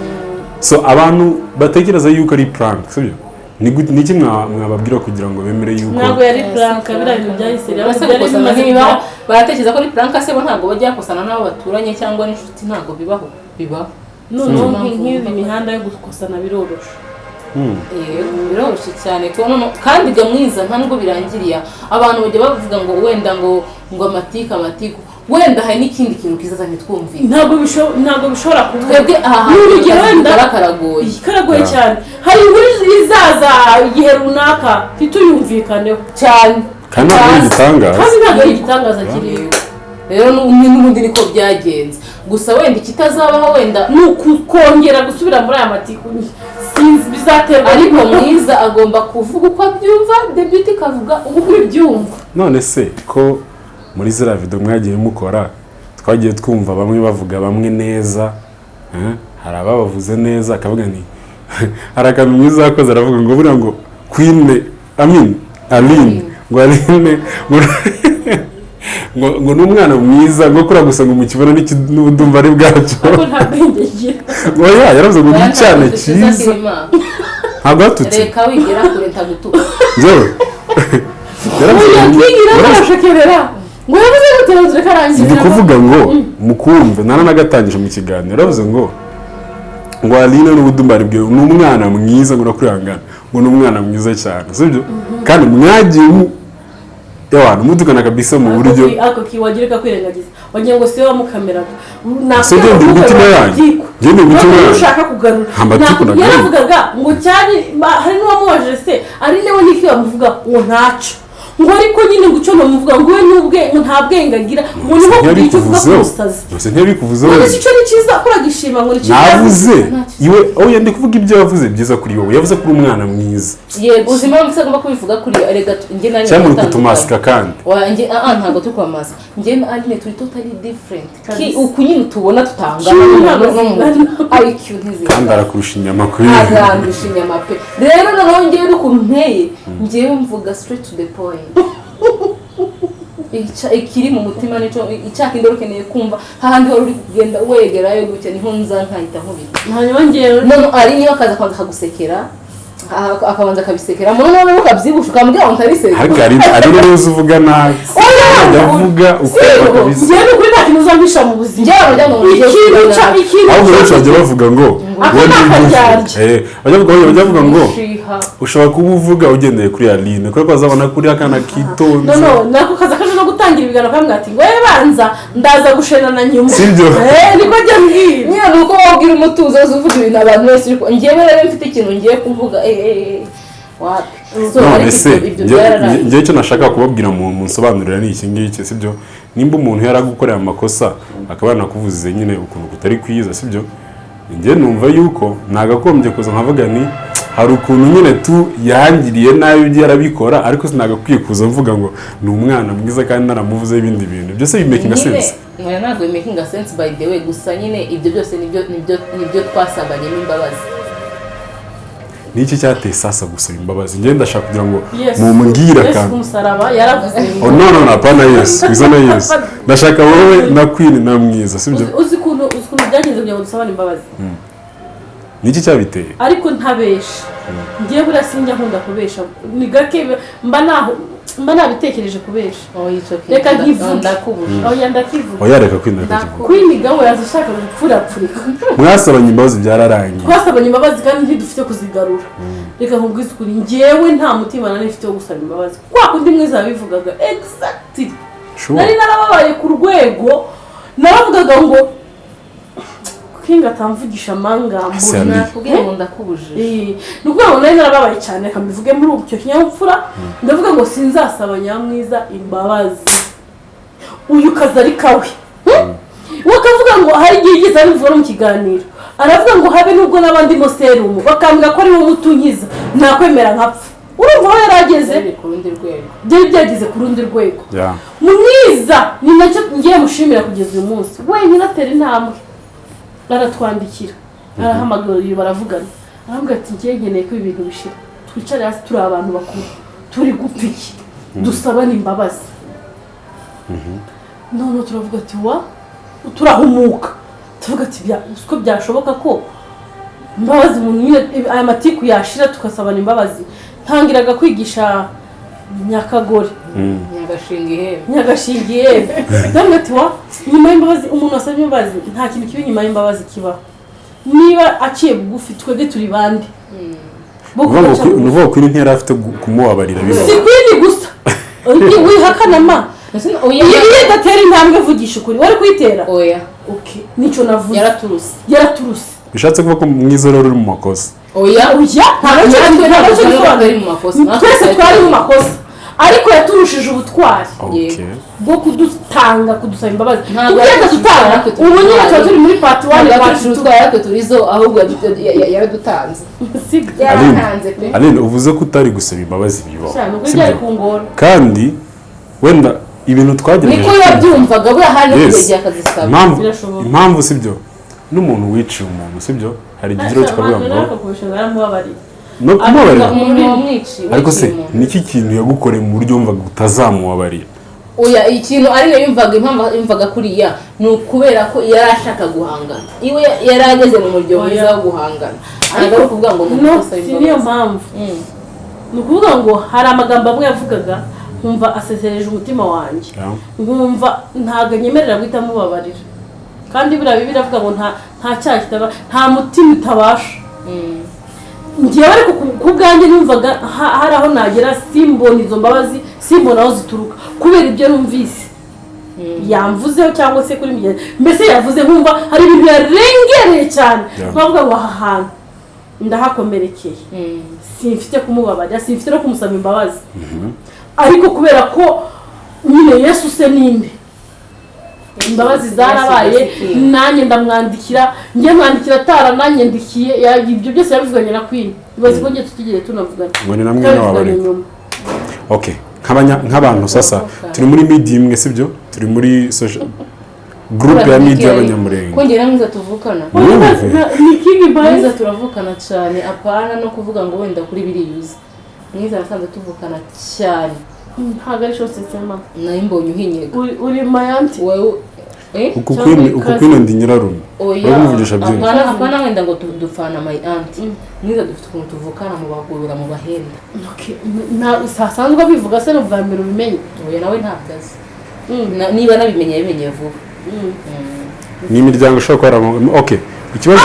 So abantu batekereza yuko ari prank, sibyo? Ni iki mwababwira kugira ngo bemere yuko Ntabwo yari prank, biriya bintu byahise rero Uretse byari gukosana bimaze ntibibaho. Baratekereza ko ari prank se, bo ntabwo bajya bakosana n'abo baturanye cyangwa n'inshuti? Ntabwo bibaho, bibaho. Noneho nk'izi mihanda yo gukosana biroroshe. Yego, biroroshye cyane ko kandi ga Mwiza nta nubwo birangiriye aho. Abantu bajya bavuga ngo wenda ngo amatiku, amatiku, wenda hari n'ikindi kintu kizaza ntitwumvire. Ntabwo bishobora kuba. Twebwe aha Ni hantu urugero akazi wenda dukora karagoye. Karagoye cyane. Hari inkuru izaza igihe runaka ntituyumvikaneho. Cyane. Kandi ntabwo ari igitangaza. Kandi ntabwo ari igitangaza kiriho. Rero n'ubundi niko byagenze, gusa wenda ikitazabaho wenda Ni ukongera gusubira muri aya matiku, sinzi, bizaterwa. Ariko Mwiza agomba kuvuga uko abyumva, The Beauty ikavuga uko ibyumva. None se ko muri ziriya video mwagiye mukora twagiye twumva bamwe bavuga bamwe neza, eh? Hari ababavuze neza, akavuga ni hari akantu Mwiza yakoze, aravuga ngo buriya ngo Queen Amin Aline, ngo Aline ngo ni umwana mwiza, ngo kuriya gusa ngo mukibona n'ubudumva ari bwacyo. Ariko nta bwenge agira. Ngo ya yaravuze ngo ni icyana cyiza, ntabwo yatutse. Reka wigera kure, ntagutuka. Njyewe yaravuze Uyu ngo yakigira arashekerera ngo yavuze ngo turazire karangira. Ndi kuvuga ngo mukumve, naranagatangije mu kiganiro. Yaravuze ngo Aline n'ubudumbari bwe ni umwana mwiza, ngo urakwihangana, ngo ni umwana mwiza cyane, sibyo? Kandi mwagiye mu ewana mutukana kabisa mu buryo Ako kiwagira kakwirengagiza, wagira ngo siwe wamukameraga. Se ngende imitima yanyu. Ngende imitima yanyu. Ushaka kugarura. Nta matiku nagaruye. Yaravugaga ngo cyari hari n'uwamubajije se ari nawe niki bamuvuga, ngo ntacyo, ngo ariko nyine ngo icyo bamuvuga ngo we n'ubwe ngo nta bwenge agira, ngo ni nko kugira icyo uvuga ku Ntiyabikuvuzeho. musazi. Gusa ntiyabikuvuzeho. None se icyo ni cyiza ko uragishima ngo ni cyiza? Navuze iwe, oya, ndi kuvuga ibyo yavuze byiza kuri wowe. Yavuze ko uri umwana mwiza. Yego, uzi impamvu se agomba kubivuga kuri erega njye na Aline Cyangwa uri turatandukanye. kutumasika kandi. Wa njye ntabwo turi kwamamaza. Njye na Aline turi totally different. Kabisa. Uku nyine tubona tutangana Q ntabwo no mu zingana. IQ ntizingana. Kandi arakurusha inyama kuri Arandusha inyama pe. Rero noneho njyewe n'ukuntu nteye, njyewe mvuga straight to the point. Ikiri mu mutima nico icyaka indoro ukeneye kumva, hahandi wari uri kugenda wegerayo gutya niho nza nkahita nkubita. Hanyuma ngewe None ari niyo akaza akabanza akagusekera, akabanza akabisekera, noneho ukabyibusha ukamubwira ngo ntabiseke. Ariko hari n'uzi uvuga nabi, ajya avuga ukumva kabisa. Njyewe ni ukuri nta kintu uzampisha mu buzima. Njyewe bajya ngo ngiye Ikintu kuvuga cya nabi. ikintu Ahubwo benshi bajya bavuga ngo Ako wowe ni nibyo uvuga. akaryarya. Bajya bavuga ngo Shiha. ushobora kuba uvuga ugendeye kuri Aline, kubera ko bazabona kuri akana kitonze. No, nako kaza kaje no gutangira ibiganiro kamwe ati ngo banza ndaza gushenana nyuma. Sibyo? Eh, niko njya mbwira. Nyine ni uko wabwira umutuzo uzi uvuga ibintu abantu bose, ariko njyewe rero mfite ikintu ngiye kuvuga, wapi. So, None ariko se ibyo byararangiye. Njye icyo nashaka kubabwira mu munsobanurira ni iki ngiki, sibyo? Nimba umuntu yaragukoreye amakosa akaba yanakuvuze nyine ukuntu kutari kwiza, sibyo, njye numva yuko nagakombye kuza nkavuga ni hari ukuntu nyine tu yangiriye nabi, ibyo yarabikora, ariko sinagakwiye kuza mvuga ngo ni umwana mwiza kandi naramuvuzeho ibindi bintu byose bimakinga Nyine sense. Oya, ntabwo bimakinga sense by the way. Gusa nyine ibyo byose nibyo twasabanyemo imbabazi. Ni iki cyateye sasa gusaba imbabazi? Njye ndashaka kugira ngo Yesu. mumbwire Yesu akantu. ku musaraba yaravuze ngo Oh, no, no, no, hapana Yesu, izana Yesu. Ndashaka wowe na Queen na Mwiza, sibyo? Uzi ukuntu byagenze kugira ngo dusabane imbabazi? Ni iki cyabiteye? Ariko ntabesha, ngiye buriya sinjya nkunda kubesha, ni gake mba naho mba nabitekereje kubesha. Oh, it's okay. Reka nkivuge. Ndakubuje. Oya, ndakivuga. Oya, reka Queen, reka kivuga. Queen we yaza ashaka gupfurapfurika. Mwasabanye imbabazi byararangiye. Twasabanye imbabazi kandi ntidufite kuzigarura. Reka nkubwize ukuri, njyewe nta mutima nari mfite wo gusaba imbabazi, kwa kundi Mwiza yabivugaga exactly. Sure. Nari narababaye ku rwego naravugaga ngo King atamvugisha amangambo. Se Ali. Nakubwiye ngo ndakubujije. Ni ukuvuga ngo nari narababaye cyane, reka mbivuge muri icyo kinyabupfura. Ndavuga ngo sinzasaba Nyamwiza imbabazi, uyu kazi ari kawe. We akavuga ngo hari igihe yigeze abivuga no mu kiganiro, aravuga ngo habe nubwo n'abandi mo serumu bakambwira ko ari wowe mutunkiza, nakwemera nkapfa. Urumva aho yari ageze? Byari ku rundi rwego. Byari byageze ku rundi rwego. Mwiza ni nacyo ngiye mushimira kugeza uyu munsi, wenyine atera intambwe, aratwandikira, arahamagara uyu, baravugana, aravuga ati ngiye nkeneye ko ibi bintu bishira, twicare hasi, turi abantu bakuru, turi gupfa iki, dusabane imbabazi. Noneho turavuga ati wa, turahumuka, tuvuga ati uko byashoboka ko imbabazi umuntu nyine aya matiku yashira tugasabana imbabazi. Ntangiraga kwigisha Nyakagore. Nyagashinga ihembe. Nyagashingiye, ndavuga ati wa, nyuma y'imbabazi, umuntu wasabye imbabazi, nta kintu kibi nyuma y'imbabazi kibaho, niba aciye bugufi, twebwe turi bande bo Ni ukuvuga ngo kubaca ni ukuvuga ko Queen ntiyari afite kumubabarira bibaho. Si Queen gusa wihakana ma. Ese oya. Iyo idatera intambwe, vugisha ukuri, wari kuyitera? Oya. Okay, nicyo navuze. Yaraturuse. Yaraturuse. Bishatse kuvuga ko Mwiza rero uri mu makosa. Oya. Oya, ntabwo Natwe ntabwo ntabwo gisobanura. twari mu makosa. Natwe Twese twari twari mu makosa, ariko yaturushije ubutwari bwo kudutanga, kudusaba imbabazi. Ntabwo Kuko iyo yaturushije atadutanga, natwe turi ubu nyine tuba intwari. turi muri part one, Ntabwo part yaturushije two. ubutwari natwe turizo, ahubwo yaradutanze. Sibyo? Yaratanze pe. Aline, uvuze ko utari gusaba imbabazi bibaho. Cyane ubwo Sibyo? byari kungora. Kandi wenda ibintu twagerageje Niko yabyumvaga, buriya hari no Yes. kugera akazisaba. Impamvu Birashoboka. Impamvu, sibyo, n'umuntu wiciye umuntu, sibyo, hari igihe kikavuga ngo yaramubabariye. No kumubabarira. Umuntu wamwiciye. Ariko se Wiciye umuntu. niki kintu yagukoreye mu buryo wumvaga utazamubabarira? Oya, ikintu ari yumvaga, impamvu yumvaga kuriya ni ukubera ko yari ashaka guhangana, iwe yari ageze mu muryo mwiza wo guhangana, ntabwo ari ukuvuga ngo ni No, ugusaba si niyo imbabazi. mpamvu. Ni ukuvuga ngo hari amagambo amwe yavugaga nkumva asesereje umutima wanjye, nkumva ntabwo anyemerera guhita amubabarira. Kandi buriya Bibiliya iravuga ngo nta cyaha kitaba, nta mutima utabasha. Ngewe ariko ku bwanjye numvaga hari aho nagera simbona izo mbabazi, simbona aho zituruka, kubera ibyo numvise yamvuzeho cyangwa se kuri mugenzi, mbese yavuze nkumva hari ibintu yarengereye cyane, nkavuga ngo aha hantu ndahakomerekeye, simfite kumubabarira, simfite no kumusaba imbabazi. Ariko kubera ko nyine Yesu se ninde, imbabazi zarabaye. Yesu Kristo. Nanjye ndamwandikira, njye mwandikira atarananyandikiye. Ibyo byose yabivuganye na Queen, ibaze ko njye tutigeze tunavugana. Ngo ni namwe Twabivuganye n'ababarira. nyuma. Okay, nk'abantu sasa turi muri media imwe, sibyo, turi muri social group ya media y'Abanyamurenge. Ko njye na Mwiza tuvukana. Mwumve. Ni King Mwiza Bazi. turavukana cyane, apana no kuvuga ngo wenda kuri biriyuza, Mwiza nasanze tuvukana cyane. Ntabwo ari shose sema. Nayo mbonye uhinyega. Uri my auntie. Wowe eh Uku Cyangwa Queen, uri uku cousin. Queen ndi nyirarume. Oya. Uramuvugisha byinshi. Apana wenda ngo dupfana my aunt. Mwiza dufite ukuntu tuvukana mu bagurura, mu bahenda. Okay, nta sasanzwe abivuga se, ni ubwa mbere ubimenye? Oya, nawe ntabwo azi. Niba nabimenye, yabimenye vuba. Ni imiryango ishobora kuba okay, ikibazo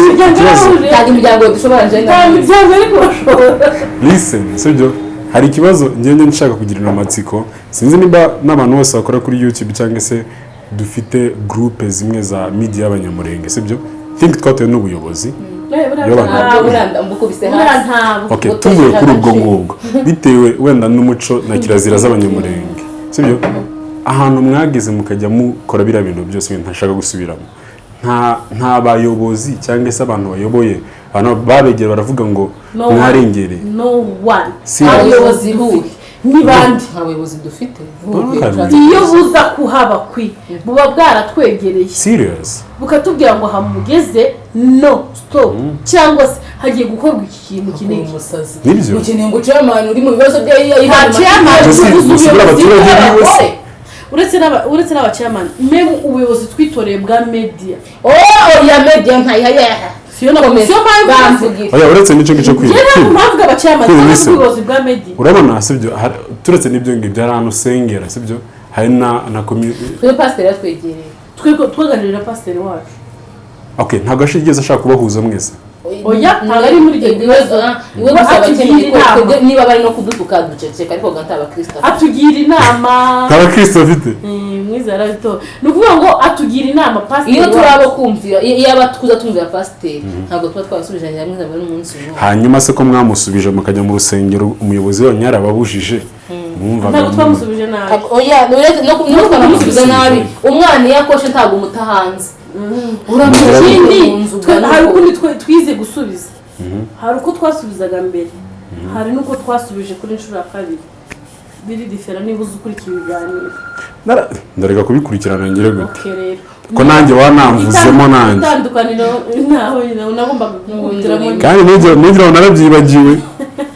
Imiryango ikibazo yarahuje. Ntabwo imiryango dushobora njye Nta miryango ariko bashobora. Listen, sibyo, hari ikibazo ngende nshaka kugirira amatsiko. Sinzi niba n'abantu bose bakora kuri YouTube cyangwa se dufite groupe zimwe za media y'Abanyamurenge, sibyo, think twatewe n'ubuyobozi. Buriya Iyo abantu- Ntabwo buranda mbukubise buriya hasi. ntabwo. Okay, Ngo tuvuye kuri ubwo agaciro. ngubwo, bitewe wenda n'umuco na kirazira z'Abanyamurenge, sibyo, ahantu mwageze mukajya mukora biriya bintu byose ntashaka gusubiramo, nta bayobozi cyangwa se abantu bayoboye, abantu babegera baravuga ngo No one. mwarengereye? No one. Serious? Abayobozi buhe? Ni bande? Nta bayobozi dufite. Hari. Iyo buza kuhaba kwi buba bwaratwegereye, Serious? bukatubwira ngo hamugeze, no stop, cyangwa se hagiye gukorwa iki kintu iki n'iki. Umusazi. Nibyo. Ukeneye ngo chairman uri mu bibazo bya Nta chairman. Gusa- Tuvuze gusa ubuyobozi abaturage biwe se. Uretse n'abachairman, même ubuyobozi twitoreye bwa media. Oh, ya media ntayihaya. Siyo na siyo mpamvu. Bamvugira. Oya, uretse n'icyo ngicyo Njye kwiga ntabwo mpamvu abachairman Kwiga cyangwa listen. ubuyobozi bwa media. Urabona, sibyo, turetse n'ibyo ngibyo, hari ahantu usengera, sibyo, hari na Twe pasiteri yatwegereye. Twe twaganirira pasiteri wacu. Okay, ntabwo yigeze ashaka kubahuza mwese? Oya, ntabwo ari muri ibyo ibibazo. Iwe gusa Atugira abakeneye ko inama. twebwe niba bari no kudutuka duceceka, ariko nta abakristo afite. Atugira inama. Nta bakristo bafite. Mwiza yarabitoye. Ni ukuvuga ngo atugira inama pasiteri. Iyo turi abo kumvira, iyo aba tuza tumvira pasiteri, ntabwo tuba twabasubije Mwiza muri umunsi umwe. Hanyuma se ko mwamusubije mukajya mu rusengero, umuyobozi wanyu yarababujije, mwumvaga Ntabwo twamusubije nabi. Oya, no twanamusubiza nabi. Umwana iyo akoshe ntabwo umuta hanze. Ikindi, Mu nzu hari ukundi twize gusubiza. Hari uko twasubizaga mbere, hari n'uko twasubije kuri inshuro ya kabiri. Biri différent niba uzi ukurikira ibiganiro. Ndareka kubikurikirana ngire gute? Okay rero. Ko nanjye wanamvuzemo nanjye. Itandukaniro ntaho nagombaga kuguhitiramo. Kandi nigera narabyibagiwe.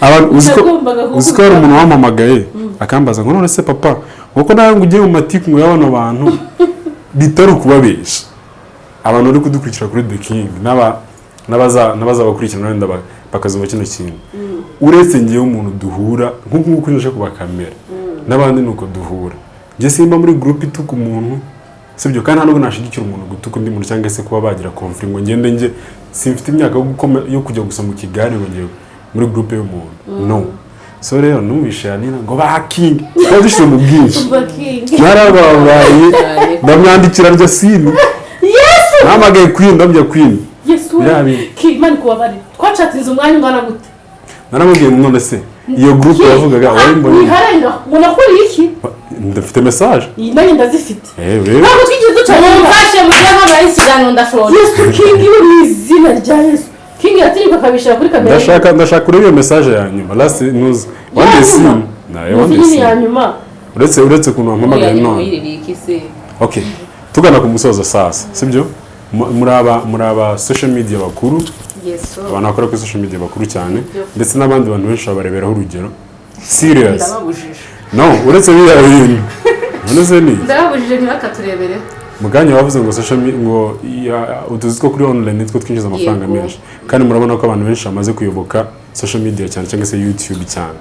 Abantu uzi ko Nagombaga uzi ko hari umuntu wampamagaye akambaza ngo: "None se papa, ngo nawe ngo ugiye mu matiku ngo y'abano bantu?" Bitari ukubabesha, abantu bari kudukurikira kuri The King n'abazabakurikirana wenda bakazumva kino kintu, uretse ngewe umuntu duhura nk'uku nguku nje kubakamera n'abandi, ni uko duhura. Njye simba muri groupe ituka umuntu, sibyo? Kandi nta nubwo nashigikira umuntu gutuka undi muntu cyangwa se kuba bagira conflict ngo ngende. Njye simfite imyaka yo kujya gusa mu kigare ngo ngiye muri groupe y'umuntu, no. So rero numvishe Yanina ngo ba King twari dushyize mu bwinshi. King. Narababaye, ndamwandikira rya sini. Yesu! Nahamagaye Queen, ndabwira Queen. Yesu! Biriya bintu. King, Imana ikubabarire. Twacatinze umwanya ungana gute? Naramubwiye ngo: "None se iyo groupe yavugaga wayimbonye?" Wiharenga ngo nakuriye iki? Ndafite message. Iyi nanjye ndazifite. Eh, rero. Ntabwo twigeze ducana. Mumfashe mujye nk'amara ikiganiro, ndashonje. Yesu! King we, mu izina rya Yesu! King yatinyuka akabishyira kuri kamera. Ndashaka kureba iyo message ya nyuma, last news wande seen nayo wande nyine ya seen. Nyuma. Uretse ukuntu wampamagaye none. Muyiririye iki se? Okay, tugana ku musozo sasa, sibyo? Muri aba social media bakuru, Yesu. abantu bakora kuri social media bakuru cyane, ndetse n'abandi bantu benshi babareberaho urugero, serious. Ndababujije. No, uretse biriya bintu, none se ni Ndababujije, ntibakaturebere. Muganya bavuze ngo social media, ngo utuzi two kuri online nitwo twinjiza amafaranga menshi, kandi murabona ko abantu benshi bamaze kuyoboka social media cyane cyangwa se YouTube cyane,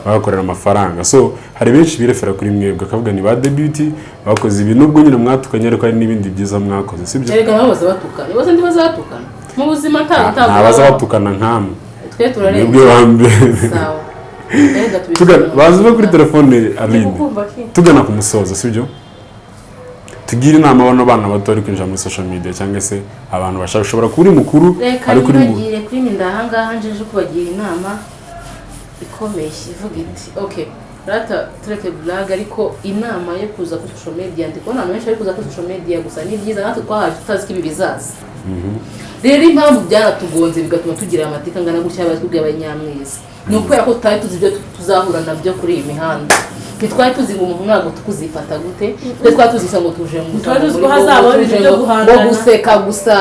bagakorera amafaranga. So hari benshi birefera kuri mwebwe, akavuga ni ba The Beauty bakoze ibi, nubwo nyine mwatukanye, ariko hari n'ibindi byiza mwakoze, sibyo? Erega nabo baza batukana, bose ntibazatukana mu buzima, nta Nta baza batukana nkamwe. Twe turarenze. Mwebwe ba mbere. Sawa. Erega Baza kuri telefone Aline. Kumva ki? Tugana ku musozo, sibyo? Tugire inama bano bana bato bari kwinjira muri social media, cyangwa se abantu bashaka, ushobora kuba uri mukuru Reka ariko uri mu ntibagire kuri mi ndahangaha njeje kubagira inama ikomeye ivuga iti: okay rata, tureke blague, ariko inama yo kuza kuri social media, ndi kubona abantu benshi bari kuza kuri social media gusa ni byiza. Natwe twahaje tutazi ko ibi bizaza. Rero impamvu byaratugonze bigatuma tugira amateka angana gutya, batubwiye abanyamwiza, ni ukubera ko tutari tuzi ibyo tuzahura nabyo kuri iyi mihanda. Ntitwari tuzi ngo umuntu ntabwo tukuzifata gute. Twe twari tuzi gusa ngo tuje mu Twari tuzi ko hazabaho ibintu byo guhangana. Ngo guseka gusa,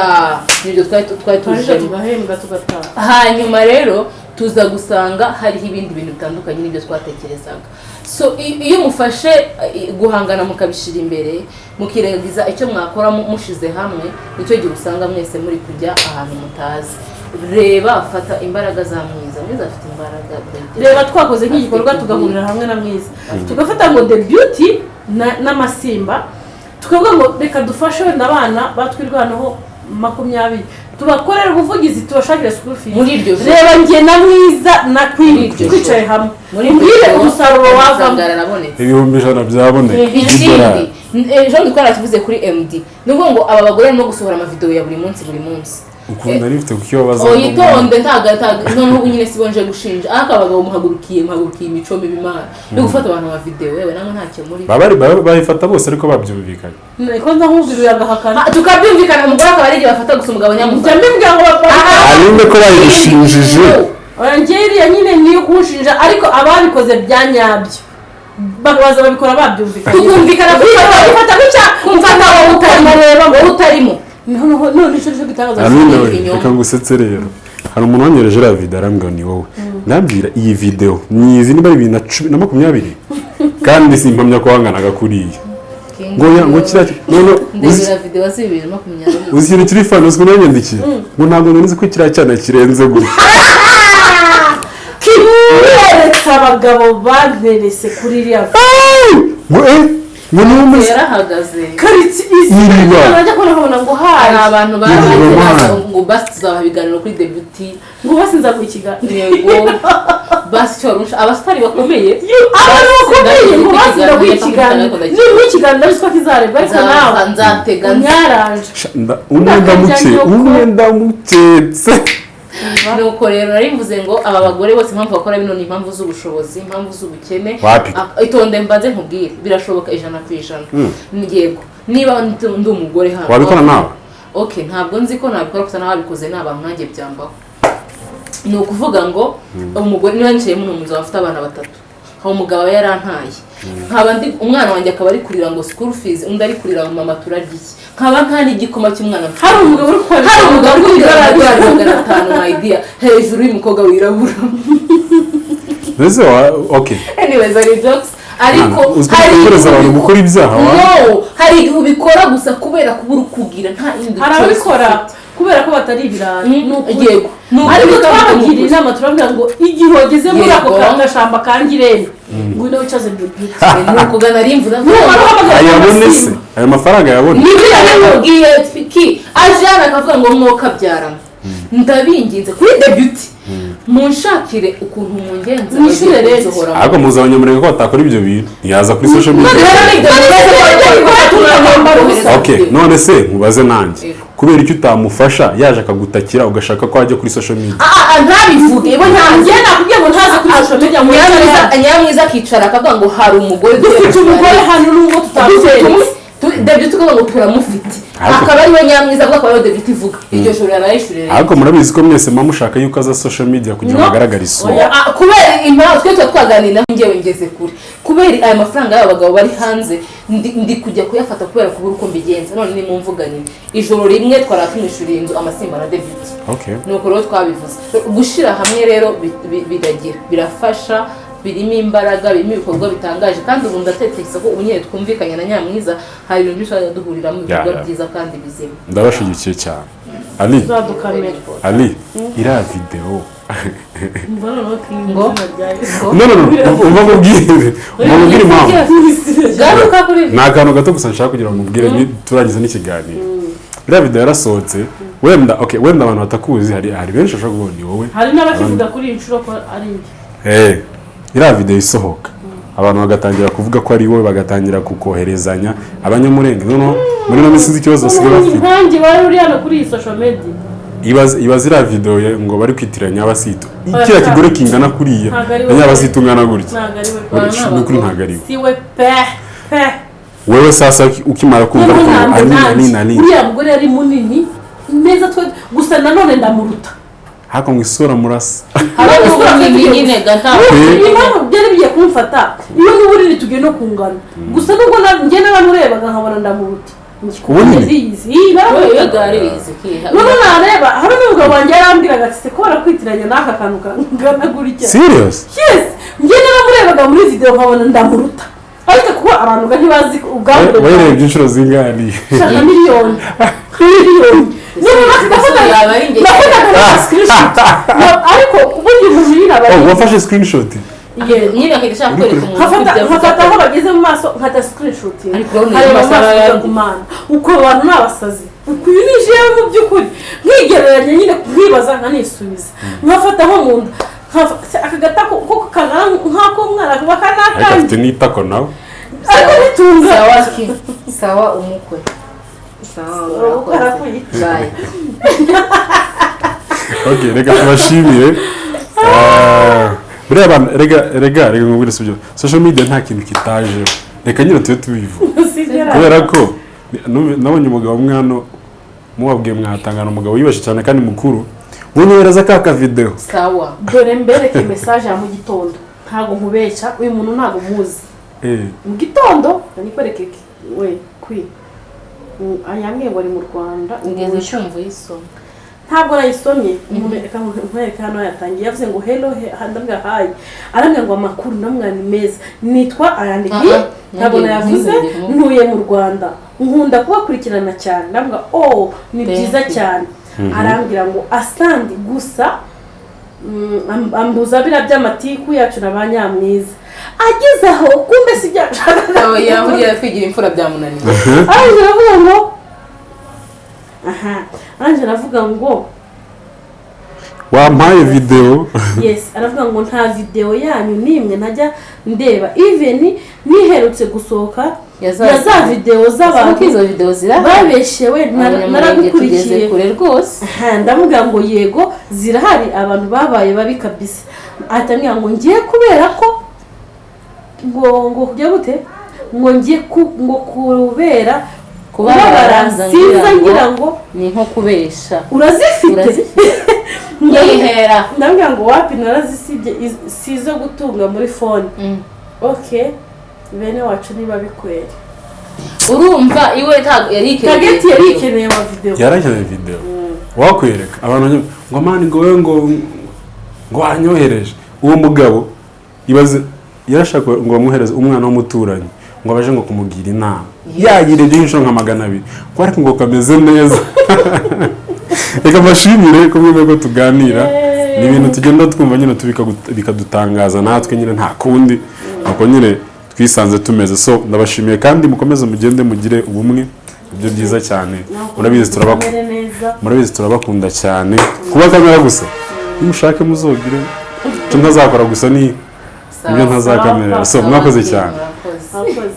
nibyo twari twaje tujemo. Tugahembwa tugataha. Hanyuma rero tuza gusanga hariho ibindi bintu bitandukanye n'ibyo twatekerezaga. So iyo mufashe guhangana mukabishyira imbere, mukirengagiza icyo mwakora mushize hamwe, nicyo gihe usanga mwese muri kujya ahantu mutazi. Reba, fata imbaraga za Mwiza. Mwiza afite imbaraga. Reba, twakoze nk'igikorwa tugahurira hamwe na Mwiza, tugafata ngo The Beauty n'amasimba, tukavuga ngo reka dufashe wenda abana batwirwanaho 20, tubakorere ubuvugizi, tubashakire school fees. Muri iryo joro. Reba njye na Mwiza na Queen Muri iryo joro. twicaye hamwe, Muri iryo umbwire joro, umusaruro wavamo. amafaranga arabonetse. 100,000 byaboneka Ikindi, by'idolari. Ejo bundi twarakivuze kuri MD, ni ukuvuga ngo aba bagore barimo gusohora amavidewo ya buri munsi, buri munsi. Ukuntu nari mfite kukibabaza. Oyitonde, ntago noneho ubu nyine sibonje gushinja, ariko abagabo muhagurukiye imico mibi, Imana yo gufata abantu amavidewo, yewe namwe ntacyo muri. Bayifata bose ariko babyumvikanye. Niko nza nkubwira uyu agahakana. Ah, tukabyumvikana, umugore akaba ari igihe bafata gusa, umugabo Njya nyamufata. mbibwira ngo Aline ko bayibishinjije. Oya, njye iriya nyine niyo kunshinja, ariko ababikoze bya nyabyo baza babikora babyumvikanye. Tukumvikana Gufata gutya, kumfata wowe utarimo, wowe utarimo. Noneho none icyo nicyo gitangaza. Aline we, Ibinyoma. reka ngusetse. Rero hari umuntu wanyohereje iriya video, arambwira ni wowe. Ndambwira iyi video ni izi niba ari 2020, kandi simpamya ko wanganaga kuriya, ngo ya ngo kiriya none Ndebera videwo z'i 2020. Uzi ikintu kiri funny? Uzi ukuntu yanyandikiye ngo: "Ntabwo nari nzi ko kiriya cyana kirenze gutya." Kimweretse abagabo banterese kuri iriya Ngo ngo niwe umeze. Yarahagaze. Karitsi izi. Iriba. Bajya kubona nkabona ngo Hari hayi. abantu Iriba, babanze man. ngo basi tuzabaha ibiganiro kuri The Beauty. Ngo basi nza ku ikiganiro. Yego, basi cyo warusha abasitari bakomeye. Abantu bakomeye ngo basi ndaguha ikiganiro, nimba ikiganiro. kiganiro ndabizi ko kizarebwa, ariko nawe Nzaza nzatega nzi. unyaranje. Sha, umwe ndamuke, umwe ndamuketse. Nuko rero nari mvuze ngo aba bagore bose, impamvu bakora bino ni impamvu z'ubushobozi, impamvu z'ubukene. Wapi? Itonde mbanze nkubwire, birashoboka 100%. Yego, niba ndi umugore hano, Wabikora nawe? Okay, ntabwo nzi ko nabikora, gusa n'ababikoze ni abantu nkanjye byambaho. Ni ukuvuga ngo umugore niba nicaye mu nzu afite abana batatu, nkaba umugabo aba yarantaye, nkaba ndi umwana wanjye akaba ari kurira ngo school fees, undi ari kurira ngo mama turarya iki, nkaba nta n'igikoma cy'umwana mfite. Hari umugabo uri kwandika, Hari umugabo uri kurira amadolari 500, my dear, hejuru y'umukobwa wirabura. Mbese wa, okay. Anyways, ari jokes, ariko Uzwi hari gukoreza igihe abantu gukora ibyaha wa. No, hari igihe ubikora gusa kubera kubura ukugira, nta yindi Hari choice ababikora ufite. kubera ko batari ibirayi. Ni ukuri. Yego. Ni ukuri, Ariko kandi twabagiriye ni ukuri. inama, turabwira ngo igihe wageze muri ako gashamba ka ngirente, ngwino wicaze beauty. Ni ukugana rimvuza. Numara uhamagara Ayabone se? Ayo mafaranga ayabone? Nibyo yabimubwiye ki aje hano akavuga ngo mwoka byarama, ndabinginze kuri The Beauty munshakire ukuntu mungenza. Mwishyure bagiye rent. kunsohora. Ariko muzi abanyamurenge ko batakora ibyo bintu, ntiyaza kuri social media. Okay, none se nkubaze nanjye, Yego. kubera icyo utamufasha yaje akagutakira, ugashaka ko ajya kuri social media? Ntabivuge bo, ntazi. Njye nakubwiye ngo ntaze kuri social media ngo Nyamwiza, Nyamwiza akicara akavuga ngo hari umugore, dufite umugore hano n'ubwo tutamweretse. The Beauty ukavuga ngo turamufite, Ariko- akaba ariwe Nyamwiza avuga, akaba ariwe The Beauty ivuga, iryo joro yarayishurira. Ariko murabizi ko mwese muba mushaka yuko aza social media kugira ngo No. agaragare isura. Oya. Kubera impamvu twe tuba twaganira, njyewe ngeze kure kubera aya mafaranga y'aba bagabo bari hanze, ndi kujya kuyafata kubera kubura uko mbigenza. None nimumvuganire, ijoro rimwe twara tumwishyuriye inzu, amasimba na The Beauty. Nuko rero twabivuze, gushyira hamwe rero biragira, birafasha, birimo imbaraga, birimo ibikorwa bitangaje. Kandi ubu ndatekereza ko ubu nyine twumvikanye na Nyamwiza, hari ibintu byinshi tuzajya duhuriramo, ibikorwa byiza kandi bizima. Ndabashyigikiye cyane, Ali. Uzadukamera. Ali, iriya videwo Umva noneho Ngo? izina rya Yesu. No, no, no, umva nkubwire, umva nkubwire impamvu. Garuka kuri Ni akantu gato gusa nshaka kugira ngo mubwire, ni turangize n'ikiganiro. Iriya videwo yarasohotse, wenda, okay, wenda abantu batakuzi, hari benshi bashobora kuvuga ni wowe. Hari n'abakivuga kuri iyi nshuro ko ari njye. Iriya videwo isohoka, abantu bagatangira kuvuga ko ari wowe, bagatangira kukoherezanya abanyamurenge. Noneho muri ino minsi sinzi ikibazo basigaye bafite. Nkanjye wari uri hano kuri iyi social media. Ibaze iriya videwo ngo bari kwitiranya Nyabasito, Oya, kiriya kigore kingana kuriya Ntabwo ari na we. Nyabasito ungana gutya. Ntabwo ari we. Ni ukuri ntabwo ari we. Si we pe pe. Wewe sasa ukimara kumva Noneho ariko ngo ntabwo Aline, nanjye Aline, Aline. Uriya mugore yari munini neza, twe gusa nanone ndamuruta. Ariko ngo isura murasa. Hari ubunini nyine ga nta Impamvu byari bigiye kumfata, iyo n'ubunini tugiye no kungana gusa, nubwo njye n'abamurebaga nkabona ndamuruta. Ubunini? Ndiyizi. Iyi, baramuruta. Wowe gari kiha. None nareba hari n'umugabo wanjye yarambwiraga ati: "Se ko barakwitiranya n'aka kantu kangana gutya?" Serious? Yes, njye naramurebaga muri video nkabona ndamuruta, ariko kuko abantu ga ntibazi ubwambure. Wayirebye inshuro zingahe? Nka miliyoni, nka miliyoni. Niba nafataga Yaba ari njye. nafataga na screenshot. Ariko ubundi umuntu nyine aba Oh, wafashe screenshot? Yego. Nyine akajya ashaka kwereka umuntu ko Nkafata ibyo avuga nkafata aho bageze mu maso, nkata screenshot, Ariko urabona nkareba iyo mu maso masaha ukagumana uko abantu ni abasazi, uku uyu ni jewe mu by'ukuri, nkigereranya nyine, nkibaza nkanisubiza, nkafata nko mu nda, aka gatako ko kangana nk'ak'umwana kaba Ariko afite kanakandi. n'itako nawe. Ariko bitunga. Sawa ki, sawa umukwe, sawa. Umukwe Urakoze. Arakwica. Bye. Okay, reka tubashimire. Buriya abantu, rega nkubwire, sibyo, social media nta kintu kitajeho, reka nyine tube tubivuga. Sibyo. Kubera ko nabonye umugabo umwe hano mubabwiye mwatangana, umugabo yibashe cyane kandi mukuru, munyohereza ka kavidewo. Sawa. Dore mbereke message ya mu gitondo, ntabwo nkubeshya, uyu muntu ntabwo muzi. Mu gitondo nikwereke we kwi yambwiye ngo ari mu Rwanda. Ngeze cyumva uyisoma. Ntabwo nayisomye. Umuntu, reka nkwereke hano yatangiye, yavuze ngo hello, ndambwira hi, arambwira ngo amakuru, ndamubwira ni meza, nitwa arandikiye. Ah, ah, Ntabwo nayavuze. ntugire. Ntuye mu Rwanda, nkunda kubakurikirana cyane. Ndambwira: "Oh, ni Thank byiza you. cyane." Arambwira ngo asandi gusa, ambuza biriya by'amatiku yacu na ba Nyamwiza, ageze aho kumbe si byashakaga. Oya, buriya kwigira imfura byamunaniye. Arangije aravuga ngo aha, arangije aravuga ngo Wampaye videwo. Yes, aravuga ngo nta videwo yanyu n'imwe ntajya ndeba, even niherutse gusohoka ya za videwo z'abantu. z'abantu Izo videwo zirahari. Babeshewe. Abanyamurenge tugeze Naragukurikiye. kure rwose. Aha, ndamubwira ngo yego, zirahari, abantu babaye babi kabisa. Ahita ambwira ngo ngiye kubera ko ngo kujya gute, ngo ngiye ngo kubera kubabara sinza ngira ngo ni nko kubesha. Urazifite? Urazifite? Nyihera. Ndamubwira ngo wapi, narazisibye, si izo gutunga muri phone. OK, bene wacu niba bikwere. Urumva iwe ntabwo yari ikeneye. Target yari ikeneye ama videwo. Yarakeneye videwo wakwereka abantu ngo man, ngo wowe ngo wanyohereje uwo mugabo. Ibaze, yarashaka ngo bamwohereze umwana w'umuturanyi ngo abaje ngo kumugira inama, yayirebye nk'inshuro nka 200 ko, ariko ngo kameze neza. Reka mbashimire ko mwemeye ko tuganira. Ni ibintu tugenda twumva nyine bikadutangaza natwe nyine, nta kundi, nuko nyine twisanze tumeze. So ndabashimiye kandi mukomeze mugende mugire ubumwe, ibyo byiza cyane. Murabizi turabakunda. Tumere neza. Murabizi turabakunda cyane. Kuba kamera gusa, nimushake muzogire icyo ntazakora gusa ni ibyo ntazakamerera. So mwakoze cyane. Murakoze. Mwakoze.